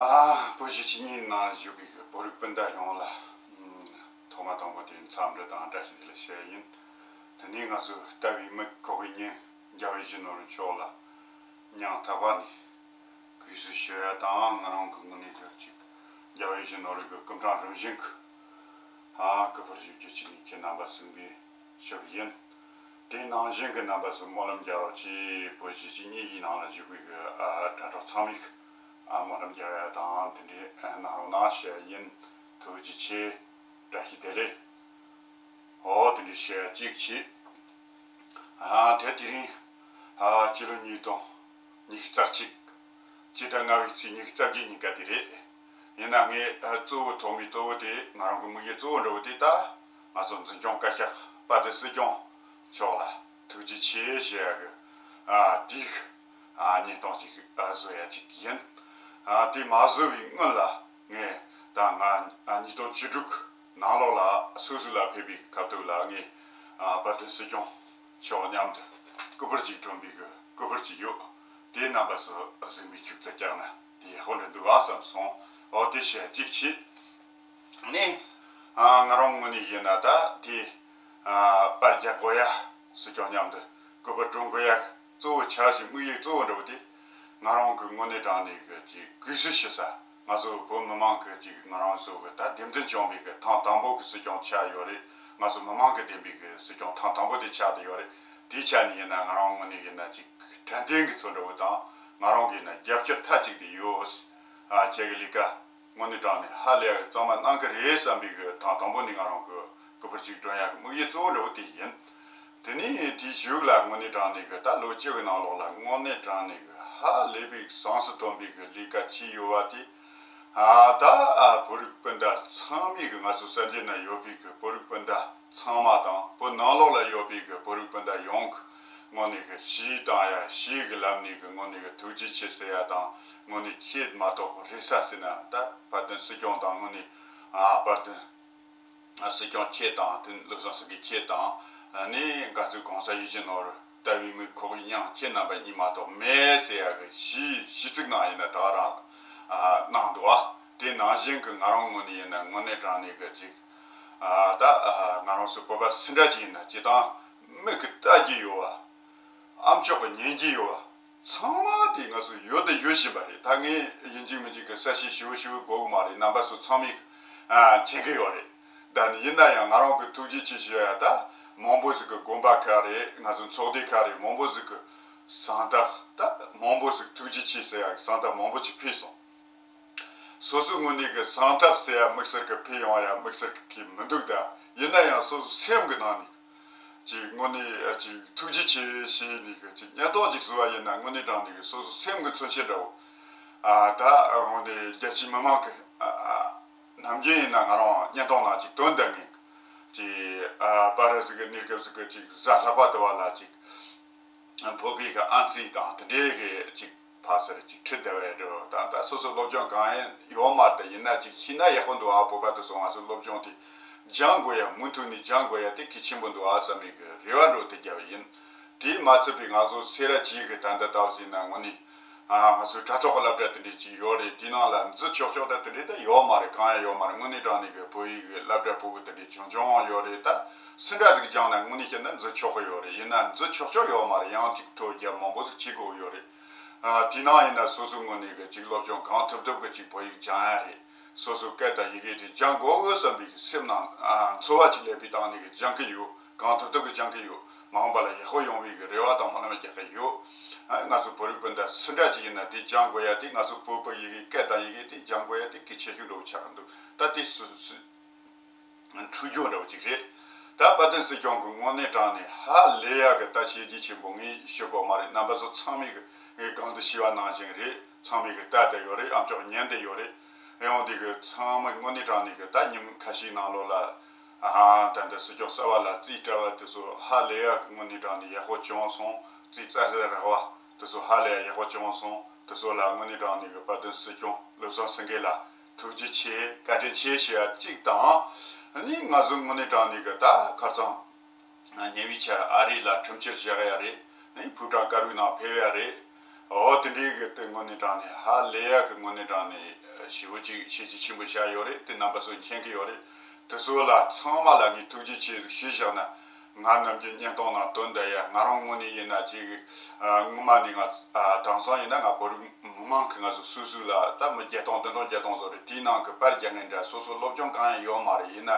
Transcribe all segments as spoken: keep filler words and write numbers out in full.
ཨ། བོད་གཞིས་བྱེས་གཉིས་ནང་བཞུགས་པའི་བོད་རིགས་སྤུན་ཟླ་ཡོངས་ལ། ཐོག་མ་དང་པོ་དེ་འཚམས་འདྲི་དང་བཀྲ་ཤིས་བདེ་ལེགས་ཞུ་ཡ་ཡིན། དེ་ནས་ང་ཚོའི་ལྟ་བའི་མིག་ཁོག་པའི་སྙིང་རྒྱལ་བ་ཡིད་བཞིན་ནོར་བུ་མཆོག་ལ་སྙིང་ཐག་པ་ནས་གུས་བསུ་ཞུ་ཡ་དང་། ང་རང་གི་ངོས་ནས་གི་ཅིག་རྒྱལ་བ་ཡིད་བཞིན་ནོར་བུ་གི་སྐུ་ཕྲེང་རིམ་བཞིན་གི་ཨ་སྐུ་པར་བཞུགས་རྒྱུ་ཅིག་ནས་ཁྱེད་རྣམ་པ་གསན་པའི་ཞུ་གི་ཡིན། དེ་ནང་བཞིན་གི་རྣམ་པ་ཚོ་སྨོན་ལམ་རྒྱག་རོགས་གྱིས། བོད་གཞིས་བྱེས་གཉིས་ཀྱི་ནང་ལ་བཞུགས་པའི་གི་ཨ་དྲ་གྲོགས་ཚང་མས་ཨ་སྨོན་ལམ་རྒྱག་ཡ་དང་དེ་འདྲའི་གནང་རོགས་གནང་ཞུ་ཡ་ཡིན། ཐུགས་རྗེ་ཆེ། བཀྲ་ཤིས་བདེ་ལེགས། འོ་དེ་འདྲའི་ཞུ་ཡ་གཅིག་བྱས། ཨ་དེ་དེ་རིང་ཨ་སྤྱི་ལོ་ཉིས་སྟོང་ཉི་ཤུ་རྩ་གཅིག་སྤྱི་ཟླ་ལྔ་པའི་ཚེས་ཉི་ཤུ་རྩ་བརྒྱད་ཉིན་ཀ་དེ་རེད། ཡིན་ན་ངས་ཨ་གཙོ་བོ་ཐོག་མའི་གཙོ་བོ་དེ་ང་རང་གི་དམིགས་ཡུལ་གཙོ་བོ་འདྲ་བོ་དེ་ད་ང་ཚོ་འཛིན་སྐྱོང་བཀའ་ཤག་དཔལ་ལྡན་སྲིད་སྐྱོང་མཆོག་ལ་ཐུགས་རྗེ་ཆེ་ཞུ་ཡ་གི་ཨ་དེའི་ཨ་བརྙན་ཐུང་ཅིག་ཨ་བཟོ་ཡ་ཅིག་ཡིན། ཨ་དེ་མ་བཟོ་བའི་སྔོན་ལ་ངས་ད་ང་ཨ་ཉིས་སྟོང་བཅུ་དྲུག་ནང་ལོགས་ལ་སུད་སི་ལ་ཕེབས་པའི་སྐབས་དུས་ལ་ངས་ཨ་དཔལ་ལྡན་སྲིད་སྐྱོང་མཆོག་མཉམ་དུ་སྐུ་པར་ཅིག་བསྒྲོན་པའི་གི་སྐུ་པར་ཅིག་ཡོད། དེ་རྣམ་པ་ཚོ་གཟིགས་མོ་ཅིག་ཙམ་བཀྱག་ན་དེ་ཡག་པོ་འདྲ་འདུག་ཨ་བསམ་སོང་། འོ་དེ་བཤད་གཅིག་བྱས། ནས་ཨ་ང་རང་ངོས་ནས་ཡིན་ན་ད་དེ་ཨ་པར་རྒྱག་དགོས་ཡ། སྲིད་སྐྱོང་མཉམ་དུ་སྐུ་པར་བསྒྲོན་དགོས་ཡ་གཙོ་བོ་ཆ་བཞག་དམིགས་ཡུལ་གཙོ་བོ་འདྲ་བོ་དེ་ང་རང་གི་དངོས་གནས་དྲང་གནས་ཀྱི་ཅིག་གུས་བསུ་ཞུ་ས། ང་ཚོ་བོད་མི་མང་གི་ཅིག་ང་རང་ཚོ་གི་ད་འདེམས་ཐོན་བྱུང་བའི་གི་ཐེངས་དང་པོ་གི་སྲིད་སྐྱོང་ཆགས་ཡོད་རེད། ང་ཚོ་མི་མང་གི་འདེམས་པའི་གི་སྲིད་སྐྱོང་ཐེངས་དང་པོ་དེ་ཆགས་བསྡད་ཡོད་རེད། དེའི་ཆ་ནས་ཡིན་ན་ང་རང་ངོས་ནས་ཡིན་ན་ཅིག་དྲན་རྟེན་གྱི་ཚོར་འདྲ་བོ་དང་། ང་རང་གིས་ཡིན་ན་རྒྱབ་སྐྱོར་མཐའ་གཅིག་ཏུ་ཡོད། ཨ་ཁྱེད་ཀྱི་ལས་ཀ་དངོས་གནས་དྲང་གནས་ཧ་ལས་གཙང་མ་གནང་གི་རེད་བསམ་པའི་གི་ཐེངས་དང་པོ་ནས་ང་རང་གི་སྐུ་པར་ཅིག་བསྒྲོན་ཡག་གི་དམིགས་ཡུལ་གཙོ་བོ་འདྲ་བོ་དེ་ཡིན། དེ་ནས་དེའི་གཞུག་ལ་དངོས་གནས་དྲང་གནས་གི་ད་ལོ་བཅུ་གི་ནང་ལོགས་ལ་དངོས་གནས་དྲང་གནས་གི་ཧ་ལས་པའི་བཟང་སུ་ཐོན་པའི་གི་ལས་ཀ་བྱས་ཡོད་པ་དེ། ཨ་ད་ཨ་བོད་རིགས་སྤུན་ཟླ་ཚང་མས་གི་ང་ཚོ་གསར་འགྱུར་ན་ཡོད་པའི་གི་བོད་རིགས་སྤུན་ཟླ་ཚང་མ་དང་བོད་ནང་ལོགས་ལ་ཡོད་པའི་གི་བོད་རིགས་སྤུན་ཟླ་ཡོངས་གི་དངོས་གནས་གི་ཞུས་དང་ཡ་ཞུས་གི་ལམ་ནས་གི་དངོས་གནས་གི་ཐུགས་རྗེ་ཆེ་ཟེར་ཡ་དང་། དངོས་གནས་ཁྱེད་མ་གཏོགས་རེ་ས་ཟེར་ན་ད་དཔལ་ལྡན་སྲིད་སྐྱོང་དང་དངོས་གནས་ཨ་དཔལ་ལྡན་སྲིད་སྐྱོང་ཁྱེད་དང་དེ་བློ་བཟང་སེང་གེ་ཁྱེད་དང་། ནས་ག་ཚོད་གོང་ས་ཡིད་བཞིན་ནོར་བུ་ལྟ་བའི་མིག་ཁོག་གི་སྙིང་ཁྱེད་རྣམ་པ་གཉིས་མ་གཏོགས་མེད་ཟེར་ཡ་གི་ཞུས་ཞུ་ཚིག་ནང་ཡིན་ན་ད་ག་རང་ཨ་གནང་འདུག་བ། དེ་ནང་བཞིན་གི་ང་རང་ངོས་ནས་ཡིན་ན་དངོས་གནས་དྲང་གནས་གི་ཅིག་ཨ་ད་ཨ་ང་རང་ཚོ་བོད་པ་སུ་འདྲ་ཅིག་ཡིན་ན་སྤྱིར་བཏང་མིག་གིས་ལྟ་རྒྱུ་ཡོད་བ། ཨ་མཆོག་གི་ཉན་གྱི་ཡོད་པ། ཚང་མ་དེ་ང་ཚོ་ཡོད་དེ་ཡོད་བཞིན་པ་རེད། ད་ངས་ཡིན་གཅིག་མིན་གཅིག་གི་གསལ་བཤད་ཞིབ་པོ་ཞིབ་པོ་དགོས་གི་མ་རེད། རྣམ་པ་ཚོ་ཚང་མས་ཨ་མཁྱེན་གི་ཡོད་རེད། ད་ནི་ཡིན་ན་ཡང་ང་རང་གི་ཐུགས་རྗེ་ཆེ་ཞུ་ཡ་ད་མང་པོ་ཟིག་གི་དགོན་པ་ཁག་རེད། ང་ཚོ་ཚོགས་སྡེ་ཁག་རེད། མང་པོ་ཟིག་གི་གཟེངས་རྟགས་ད་མང་པོ་ཟིག་ཐུགས་རྗེ་ཆེ་ཟེར་ཡ་གི་གཟེངས་རྟགས་མང་པོ་ཅིག་ཕུལ་སོང་། སོ་སོའི་ངོས་ནས་གི་གཟེངས་རྟགས་ཟེར་ཡ་དམིགས་བསལ་གི་ཕུལ་ཡོང་ཡ་དམིགས་བསལ་གི་གི་མི་འདུག་ད་ཡིན་ན་ཡང་སོ་སོའི་སེམས་གི་ནང་ནས་ཅིག་དངོས་གནས་ཅིག་ཐུགས་རྗེ་ཆེ་ཞེས་ནས་གི་ཅིག་བརྙན་ཐུང་ཅིག་བཟོ་བ་ཡིན་ན་དངོས་གནས་དྲང་གནས་གི་སོ་སོའི་སེམས་གི་མཚོན་བྱེད་འདྲ་བོ། ཨ་ད་དངོས་གནས་རྒྱལ་སྤྱིའི་མི་མང་གི་ཨ་ཨ་ནམ་རྒྱུན་ཡིན་ན་ང་རང་བརྙན་ཐུང་ནང་ཅིག་དོན་ལྡན་ངེས་ཅིག་ཨ་པར་རིས་གི་གནས་སྐབས་ཟིག་གི་ཅིག་གཟའ་ལྷག་པ་དུ་བ་ལ་ཅིག་བོད་པའི་གི་ཨང་རྩིས་དང་དེ་འདྲའི་གི་ཅིག་ཕ་སར་ཅིག་ཁྲིད་བསྡད་པའི་འགྲོ་དང་། ད་སོ་སོ་སློབ་སྦྱོང་གང་ཡང་ཡོད་མ་རེད། ཡིན་ན་ཅིག་ཤེས་ན་ཡག་པོ་འདུག་ཨ། བོད་པ་དེ་ཚོ་ང་ཚོ་སློབ་སྦྱོང་དེ་སྦྱང་དགོས་ཡ་མུ་མཐུད་ནས་སྦྱང་དགོས་ཡ་དེ་གལ་ཆེན་པོ་འདུག་ཨ་བསམ་པའི་གི་རེ་བ་འདྲ་དེ་བརྒྱབ་པ་ཡིན། དེས་མ་ཚད་པའི་ང་ཚོ་སེ་ར་བྱེས་གི་ད་ལྟ་ཟླ་བ་ཟིན་ན་དངོས་གནས་ཨ་ང་ཚོའི་དྲ་ཐོག་གི་སློབ་གྲྭ་དེ་འདྲས་ཅིག་ཡོད་རེད། དེ་ནང་ལ་འཛུལ་ཆོག་ཆོག་ད་དེ་འདྲས་ད་ཡོད་མ་རེད། གང་ཡང་ཡོད་མ་རེད། དངོས་གནས་དྲང་གནས་གི་བོད་ཡིག་གི་སློབ་གྲྭ་ཕྲུ་གུ་དེ་འདྲས་ཆུང་ཆུང་ཡོད་རེད། ད་སུ་འདྲ་ཟིག་སྦྱངས་ན་དངོས་གནས་བཤད་ན་འཛུལ་ཆོག་གི་ཡོད་རེད། ཡིན་ན་འཛུལ་ཆོག་ཆོག་ཡོད་མ་རེད། ཡང་ཅིག་ཐོ་རྒྱབ་མང་པོ་ཟིག་བྱེད་དགོས་ཡོད་རེད། ཨ་དེ་ནང་ཡིན་ན་སོ་སོའི་ངོས་ནས་གི་ཅིག་སློབ་སྦྱོང་གང་ཐུབ་ཐུབ་གི་ཅིག་བོད་ཡིག་སྦྱང་ཡ་རེད། སོ་སོའི་སྐད་དང་ཡི་གེ་དེ་སྦྱང་དགོས་འོས་བསམ་པའི་སེམས་ནང་ཨ་ཚོར་བ་ཅིག་སླེབས་པའི་སྟེང་ནས་གི་སྦྱང་གི་ཡོད། གང་ཐུབ་ཐུབ་གི་སྦྱང་གི་ཡོད། མ་འོངས་པ་ལ་ཡག་པོ་ཡོང་བའི་གི་རེ་བ་དང་སྨོན་ལམ་རྒྱག་གི་ཡོད། ཨ་ང་ཚོ་བོད་རིགས་སྤུན་ཟླ་སུ་འདྲ་ཅིག་ཡིན་ན་དེ་སྦྱང་དགོས་ཡ་དེ། ང་ཚོ་བོད་པའི་ཡི་གེ་སྐད་དང་ཡི་གེ་དེ་སྦྱང་དགོས་ཡ་དེ་གལ་ཆེ་ཤོས་འདྲ་བོ་ཆགས་ཀྱི་འདུག་ད་དེ་སུ་སུ་འཁྲུལ་རྒྱུ་འདྲ་བོ་ཅིག་རེད། ད་དཔལ་ལྡན་སྲིད་སྐྱོང་གི་དངོས་གནས་དྲང་གནས་ཧ་ལས་ཡག་གི་ད་བྱས་རྗེས་ཆེན་པོ་ངས་ཞུ་དགོས་མ་རེད། རྣམ་པ་ཚོ་ཚང་མས་གི་ངས་གོང་དུ་ཞུས་པ་ནང་བཞིན་རེད། ཚང་མས་གི་ལྟ་བསྡད་ཡོད་རེད། ཨ་མཆོག་ཉན་བསྡད་ཡོད་རེད། ཡང་དེ་གི་ཚང་མས་དངོས་གནས་དྲང་གནས་གི་ད་ཉིན་ཁ་ཤས་ནང་ལོགས་ལ་ཨ་ད་ལྟ་སྲིད་སྐྱོང་གསར་པ་ལ་རྩིས་སྤྲད་པ་དེ་ཚོ་ཧ་ལས་ཡག་གི་དངོས་གནས་དྲང་གནས་ཡག་པོ་བྱུང་སོང་། རྩིས་རྩ་ས་རག་པ་དེ་ཚོ་ཧ་ལས་ཡག་ཡག་པོ་བྱུང་སོང་། དེ་ཚོ་ལ་དངོས་གནས་དྲང་གནས་གི་དཔལ་ལྡན་སྲིད་སྐྱོང་བློ་བཟང་སེང་གེ་ལ་ཐུགས་རྗེ་ཆེ་བཀའ་དྲིན་ཆེ་ཞུ་ཡ་གཅིག་དང་། ཨ་ནི་ང་ཚོ་དངོས་གནས་དྲང་གནས་གི་ད་ཁ་རྩང་ཉེ་བའི་ཆར་ཨ་རི་ལ་ཁྲིམས་བཅད་བཞག་ཡ་རེད། ཨ་ནི་ཕོ་བྲང་དཀར་པོའི་ནང་ཕེབས་ཡ་རེད། ཨོ་དེ་འདྲའི་གི་དེ་དངོས་གནས་དྲང་ནས་ཧ་ལས་ཡ་གི་དངོས་གནས་དྲང་ནས་ཞེ་པོ་ཅིག་བྱས་རྗེས་ཆེན་པོ་བཞག་ཡོད་རེད། དེ་རྣམ་པ་ཚོ་མཁྱེན་གི་ཡོད་རེད། དེ་ཚོ་ལ་ཚང་མ་ལ་ངས་ཐུགས་རྗེ་ཆེ་ཞུས་བཞག་ན། ང་ནམ་རྒྱུན་བརྙན་ཐུང་ནང་དོན་དུ་ཡ་ང་རང་དངོས་གནས་ཡིན་ན་ཅིག་ཨ་སྔོན་མ་ནས་ང་ཨ་དེང་སང་ཡིན་ན་ང་བོད་རིགས་མི་མང་གི་ང་ཚོ་སོ་སོ་ལ་ད་མི་བརྒྱད་སྟོང་བདུན་སྟོང་བརྒྱད་སྟོང་ཚོ་རེད། དེའི་ནང་གི་པར་རྒྱག་མཁན་འདྲ་སོ་སོ་སློབ་སྦྱོང་གང་ཡང་ཡོད་མ་རེད། ཡིན་ན་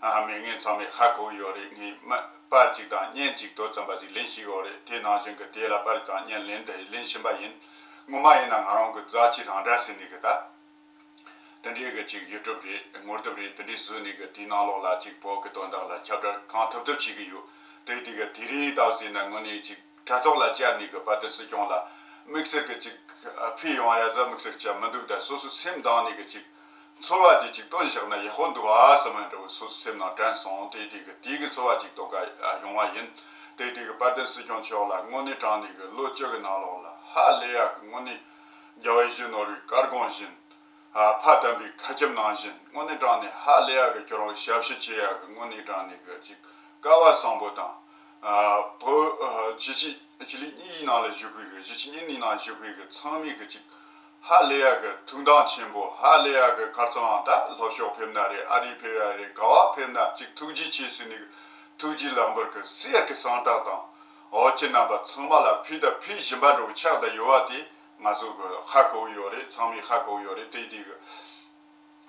ཨ་མི་ངན་ཚང་མས་ཧ་གོ་ཡོད་རེད། ངས་མི་པར་གཅིག་དང་བརྙན་གཅིག་དོ་ཙམ་པ་ཅིག་ལེན་ཤེས་ཡོད་རེད། དེ་ནང་བཞིན་གི་དེ་ལ་པར་དང་བརྙན་ལེན་དེ་ལེན་བཞིན་པ་ཡིན། སྔོན་མ་ཡིན་ན་ང་རང་གི་རྫ་ཆུ་རང་འདྲ་ཟེར་ནས་གི་ད། དེ་འདྲའི་གི་ཅིག་ཡུ་ཊུབ་རེད། ངོ་དེབ་རེད། དེ་འདྲའི་བཟོས་ནས་གི་དེའི་ནང་ལོགས་ལ་ཅིག་བོད་གི་དོན་དག་ལ་ཁྱབ་བསྒྲགས་གང་ཐུབ་ཐུབ་བྱེད་གི་ཡོད། དེ་དེ་གི་དེ་རིང་ལྟ་བུ་ཟེར་ན་དངོས་གནས་ཅིག་དྲ་ཐོག་ལ་བཅར་ནས་གི་དཔལ་ལྡན་སྲིད་སྐྱོང་ལ་དམིགས་བསལ་གི་ཅིག་ཕུལ་ཡོང་ཡ་ད་དམིགས་བསལ་ཅིག་མི་འདུག་ད་སོ་སོ་སེམས་གཏིང་ནས་གི་ཅིག་ཚོར་བ་དེ་ཅིག་བཏོན་བཞག་ན་ཡག་པོ་འདུག་ཨ་བསམ་པ་འདྲ་བོ་སོ་སོ་སེམས་ནང་དྲན་སོང་། དེ་དེ་གི་དེ་གི་ཚོར་བ་ཅིག་བཏོན་ག་ཡོང་བ་ཡིན། དེ་དེ་གི་དཔལ་ལྡན་སྲིད་སྐྱོང་མཆོག་ལ་དངོས་གནས་དྲང་གནས་གི་ལོ་བཅུ་གི་ནང་ལོགས་ལ་ཧ་ལས་ཡ་གི་དངོས་གནས་རྒྱལ་བ་ཡིད་བཞིན་ནོར་བུའི་བཀའ་དགོངས་བཞིན། ཨ་ཕ་དམ་པའི་ཁ་ཆེམས་ནང་བཞིན་དངོས་གནས་དྲང་གནས་ཧ་ལས་ཡ་གི་ཁྱོད་རང་ཞབས་ཕྱི་བྱེད་ཡ་གི་དངོས་གནས་དྲང་གནས་གི་ཅིག་སྐལ་བ་བཟང་པོ་དང་། ཨ་བོད་ཨ་གཞིས་བྱེས་གཞིས་ལུས་གཉིས་ནང་ལ་བཞུགས་པའི་གི་གཞིས་བྱེས་གཉིས་ནང་བཞུགས་པའི་གི་ཚང་མའི་གི་ཅིག་ཧ་ལས་ཡ་གི་ཐུགས་འདང་ཆེན་པོ། ཧ་ལས་ཡ་གི་ཁར་ཚང་ད་ལྷོ་ཕྱོགས་ཕེབས་ན་རེད། ཨ་རི་ཕེབས་ཡ་རེད། ག་བ་ཕེབས་ན་ཅིག་ཐུགས་རྗེ་ཆེ་ཟེར་ནས་གི་ཐུགས་རྗེ་ལམ་བར་གི་གསེར་གི་གསང་རྟགས་དང་། འོ་ཁྱེད་རྣམ་པ་ཚང་མ་ལ་ཕུལ་དང་ཕུལ་བཞིན་པ་འདྲ་བོ་ཆགས་བསྡད་ཡོད་པ་དེ་ང་ཚོ་གི་ཧ་གོ་ཡོད་རེད། ཚང་མས་ཧ་གོ་ཡོད་རེད། དེ་དེ་གི་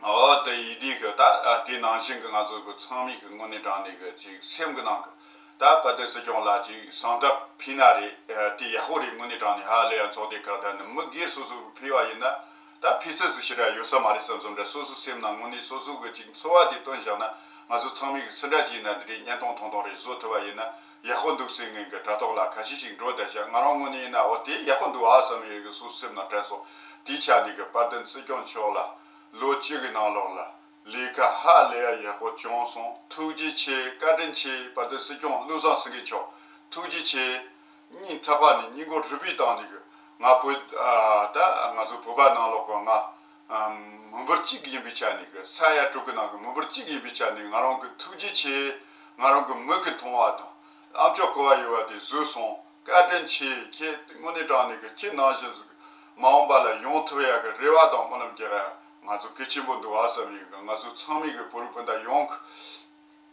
འོ་དེ་ཡིན་དུས་གི་ད་ཨ་དེ་ནང་བཞིན་གི་ང་ཚོ་གི་ཚང་མས་གི་དངོས་གནས་དྲང་གནས་གི་ཅིག་སེམས་གི་ནང་གི་ད་དཔལ་ལྡན་སྲིད་སྐྱོང་ལ་ཅིག་གསང་རྟགས་ཕུལ་ན་རེད། ཨ་དེ་ཡག་པོ་རེད། དངོས་གནས་དྲང་གནས་ཧ་ལས་ཡ་ཚོགས་སྡེ་ཁག་དང་ནི་མི་སྒེར་སོ་སོ་གི་ཕུལ་བ་ཡིན་ན་ད་ཕུལ་ཚུལ་སུ་ཞེ་དྲག་ཡོད་ས་མ་རེད་བསམ་བསམ་འདྲ་སོ་སོ་སེམས་ནང་དངོས་གནས་སོ་སོ་གི་ཅིག་ཚོར་བ་དེ་བཏོན་བཞག་ན། ང་ཚོ་ཚང་མས་གི་སུ་འདྲ་ཅིག་ཡིན་ན་འདི་འདྲའི་བརྙན་ཐུང་ཐུང་ཐུང་རེ་བཟོ་ཐུབ་པ་ཡིན་ན་ཡག་པོ་འདུག་ཟེར་མཁན་གི་དྲ་ཐོག་ལ་ཁ་ཤས་ཤིག་འགྲོ་བསྡད་ཤག་ང་རང་དངོས་གནས་ཡིན་ན་འོ་དེ་ཡག་པོ་འདུག་ཨ་བསམ་ཡས་གི་སོ་སོ་སེམས་ནང་དྲན་སོང་། དེའི་ཆ་ནས་གི་དཔལ་ལྡན་སྲིད་སྐྱོང་མཆོག་ལ་ལོ་གཅིག་གི་ནང་ལོགས་ལ་ལས་ཀ་ཧ་ལས་ཡ་ཡག་པོ་བྱུང་སོང་། ཐུགས་རྗེ་ཆེ། བཀའ་དྲིན་ཆེ། དཔལ་ལྡན་སྲིད་སྐྱོང་བློ་བཟང་སེང་གེ་མཆོག་ཐུགས་རྗེ་ཆེ། སྙིང་ཐག་པ་ནས་སྙིང་ཁོང་རུས་པའི་གཏིང་ནས་གི་ང་བོད་ཨ་ད་ང་ཚོ་བོད་པ་ནང་ལོགས་གི་ང་ཨ་མི་འབོར་གཅིག་ཡིན་པའི་ཆ་ནས་གི་ས་ཡ་དྲུག་གི་ནང་གི་མི་འབོར་གཅིག་ཡིན་པའི་ཆ་ནས་ང་རང་གི་ཐུགས་རྗེ་ཆེ། ང་རང་གི་མིག་གི་མཐོང་བ་དང་ཨ་མཆོག་གོ་བ་ཡོད་པ་དེ་བཟོས་སོང་། བཀའ་དྲིན་ཆེ། ཁྱེད་དངོས་གནས་དྲང་གནས་གི་ཁྱེད་ནང་བཞིན་ཟིག་མ་འོངས་པ་ལ་ཡོང་ཐུབ་ཡ་གི་རེ་བ་དང་སྨོན་ལམ་རྒྱག་ཡ་ང་ཚོ་གལ་ཆེན་པོ་འདུག་ཨ་བསམ་ཡིན་གི། ང་ཚོ་ཚང་མས་གི་བོད་རིགས་སྤུན་ཟླ་ཡོངས་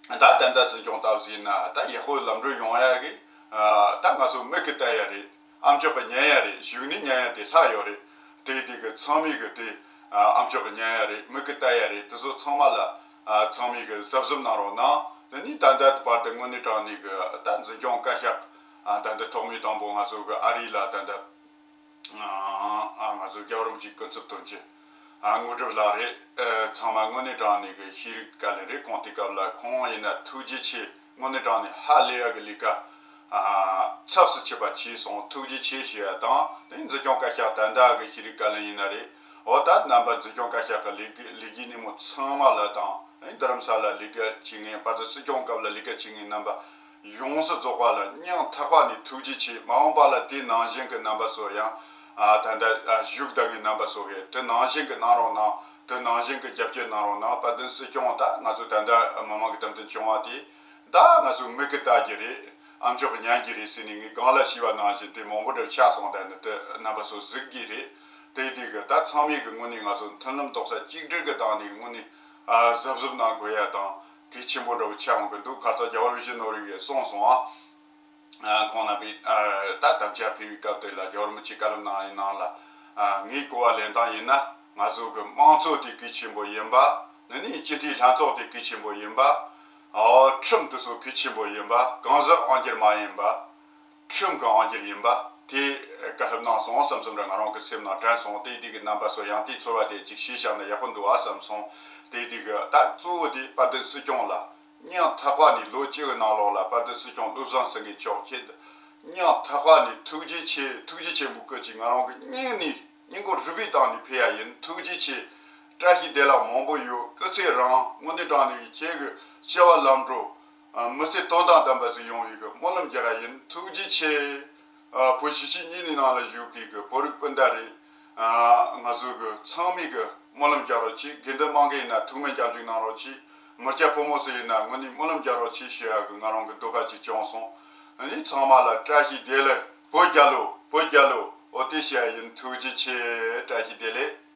གི་ད་ད་ལྟ་སྲིད་སྐྱོང་སྟབས་ཟིན་ན་ད་ཡག་པོ་ལམ་འགྲོ་ཡོང་ཡ་གི་ཨ་ད་ང་ཚོ་མིག་གིས་ལྟ་ཡ་རེད། ཨ་མཆོག་གིས་ཉན་ཡ་རེད། གཞུག་ནས་ཉན་ཡ་དེ་ལྷག་ཡོད་རེད། དེ་དེ་གི་ཚང་མས་གི་དེ་ཨ་ཨ་མཆོག་གིས་ཉན་ཡ་རེད། མིག་གིས་ལྟ་ཡ་རེད། དེ་ཚོ་ཚང་མ་ལ་ཨ་ཚང་མས་གི་གཟབ་གཟབ་གནང་རོགས་གནང་། དེ་ནས་ད་ལྟ་བར་དུ་དངོས་གནས་དྲང་གནས་གི་ད་འཛིན་སྐྱོང་བཀའ་ཤག་ཨ་ད་ལྟ་ཐོག་མའི་དང་པོ་ང་ཚོ་གི་ཨ་རི་ལ་ད་ལྟ། ཨ་ང་ཚོ་རྒྱལ་བ་རིན་པོ་ཆེའི་སྐུ་ཚབ་དོན་གཅོད་ཨ་དངོས་གྲུབ་ལགས་རེད། ཨ་ཚང་མ་དངོས་གནས་དྲང་གནས་ཀྱི་ཤེས་རིག་བཀའ་བློན་རེད། ཁོང་དེ་སྐབས་ལ་ཁོང་ཡིན་ན་ཐུགས་རྗེ་ཆེ། དངོས་གནས་དྲང་གནས་ཧ་ལས་ཡ་གི་ལས་ཀ་ཨ་ཚགས་སུ་ཆུད་པ་བྱས་སོང་། ཐུགས་རྗེ་ཆེ་ཞུ་ཡ་དང་། དེ་འཛིན་སྐྱོང་བཀའ་ཤག་ད་ལྟ་གི་ཤེས་རིག་བཀའ་བློན་ཡིན་ན་རེད། འོ་ད་རྣམ་པ་འཛིན་སྐྱོང་བཀའ་ཤག་གི་ལས་ཀ་ལས་ཀའི་སྣེ་མོ་ཚང་མ་ལ་དང་། རྡ་རམ་ས་ལ་ལས་ཀ་བྱེད་མཁན་བར་དུ་སྲིད་སྐྱོང་སྐབས་ལ་ལས་ཀ་བྱེད་མཁན་རྣམ་པ་ཡོངས་སུ་རྫོགས་པ་ལ་སྙིང་ཐག་པ་ནས་ཐུགས་རྗེ་ཆེ། མ་འོངས་པ་ལ་དེ་ནང་བཞིན་གྱི་རྣམ་པ་ཚོ་ཡང་ཨ་ད་ལྟ་ཨ་བཞུགས་བསྡད་མཁན་རྣམ་པ་ཚོ་གིས་དེ་ནང་བཞིན་གྱི་གནང་རོགས་གནང་། དེ་ནང་བཞིན་གྱི་རྒྱབ་སྐྱོར་གནང་རོགས་གནང་། དཔལ་ལྡན་སྲིད་སྐྱོང་ད་ང་ཚོ་ད་ལྟ་མི་མང་གི་བདམས་ཐོན་བྱུང་བ་དེ་ད་ང་ཚོ་མིག་གིས་ལྟ་རྒྱུ་རེད། ཨ་མཆོག་གིས་ཉན་རྒྱུ་རེད་ཟེར་ནས་ངས་གང་ལ་ཞུས་པ་ནང་བཞིན་དེ་མང་པོ་འདྲ་ཆགས་སོང་། ད་ནི་དེ་རྣམ་པ་ཚོ་གཟིགས་རྒྱུ་རེད། དེ་དེ་གི་ད་ཚང་མས་གི་དངོས་གནས་ང་ཚོ་མཐུན་ལམ་རྡོག་རྩ་གཅིག་སྒྲིལ་གི་སྟེང་ནས་དངོས་གནས་ཨ་གཟབ་གཟབ་གནང་དགོས་ཡ་དང་གལ་ཆེན་པོ་འདྲ་བོ་ཆགས་འོང་གི་འདུག་ཁ་ས་རྒྱལ་བ་རིན་པོ་ཆེ་ནོར་བུ་ཡིས་གསུངས་སོང་ཨ། ཨ་ཁོང་རྣམ་པས་ཨ་ད་དམ་བཅའ་ཕེབས་པའི་སྐབས་དེ་ལ་རྒྱལ་བ་རིན་པོ་ཆེ་བཀའ་སློབ་གནང་ཡི་ནང་ལ་ཨ་ངའི་གོ་བ་ལེན་སྟངས་ཡིན་ན་ང་ཚོ་གི་དམངས་གཙོ་དེ་གལ་ཆེན་པོ་ཡིན་པ། དེ་ནས་སྤྱི་འཐུས་ལྷན་ཚོགས་དེ་གལ་ཆེན་པོ་ཡིན་པ། ཨོ་ཁྲིམས་དེ་ཚོ་གལ་ཆེན་པོ་ཡིན་པ། གང་ཟག་དབང་སྒྱུར་མ་ཡིན་པ། ཁྲིམས་ཀྱི་དབང་སྒྱུར་ཡིན་པ་དེ་བཀའ་སློབ་གནང་སོང་བསམ་བསམ་ར་ང་རང་གི་སེམས་ནང་དྲན་སོང་། དེ་དེ་གི་རྣམ་པ་ཚོ་ཡང་དེའི་ཚོར་བ་དེ་ཅིག་ཤེས་བཞག་ན་ཡག་པོ་འདུག་ཨ་བསམ་སོང་། དེ་དེ་གི་ད་གཙོ་བོ་དེ་དཔལ་ལྡན་སྲིད་སྐྱོང་ལ་སྙིང་ཐག་པ་ནས་ལོ་གཅིག་གི་ནང་ལོགས་ལ་དཔལ་ལྡན་སྲིད་སྐྱོང་བློ་བཟང་སེང་གེ་མཆོག་ཁྱེད་སྙིང་ཐག་པ་ནས་ཐུགས་རྗེ་ཆེ། ཐུགས་རྗེ་ཆེན་པོ་སྐུ་ཅིག་ང་རང་གི་སྙིང་ནས་སྙིང་ཁོང་རུས་པའི་གཏིང་ནས་ཕེབས་ཡ་ཡིན། ཐུགས་རྗེ་ཆེ། བཀྲ་ཤིས་བདེ་ལེགས་མང་པོ་ཡོད། སྐུ་ཚེ་རིང་། དངོས་གནས་དྲང་གནས་ཀྱི་ཁྱེད་ཀྱི་སྐྱེ་བ་ལམ་འགྲོ་ཨ་མི་ཚེ་དོན་དང་ལྡན་པ་ཞིག་ཡོང་བའི་གི་སྨོན་ལམ་རྒྱག་ག་ཡིན། ཐུགས་རྗེ་ཆེ། ཨ་བོད་གཞིས་བྱེས་གཉིས་ནི་ནང་ལ་བཞུགས་ཀྱི་གི་བོད་རིགས་སྤུན་ཟླ་རེད། ཨ་ང་ཚོ་གི་ཚང་མས་གི་སྨོན་ལམ་རྒྱག་རོགས་གྱིས། དགེ་འདུན་དམངས་ཀྱི་ཡིན་ན་ཐུགས་སྨོན་སྐྱབས་འཇུག་གནང་རོགས་གྱིས། མི་སྐྱ་ཕོ་མོ་ཚོ་ཡིན་ན་དངོས་གནས་སྨོན་ལམ་རྒྱག་རོགས་གྱིས་ཞུ་ཡ་གི་ང་རང་གི་འདོད་པ་ཅིག་བྱུང་སོང་། ཨ་ནི་ཚང་མ་ལ་བཀྲ་ཤིས་བདེ་ལེགས། བོད་རྒྱལ་ལོ། བོད་རྒྱལ་ལོ། ཨོ་དེ་བཤད་ཡིན། ཐུགས་རྗེ་ཆེ། བཀྲ་ཤིས་བདེ་ལེགས།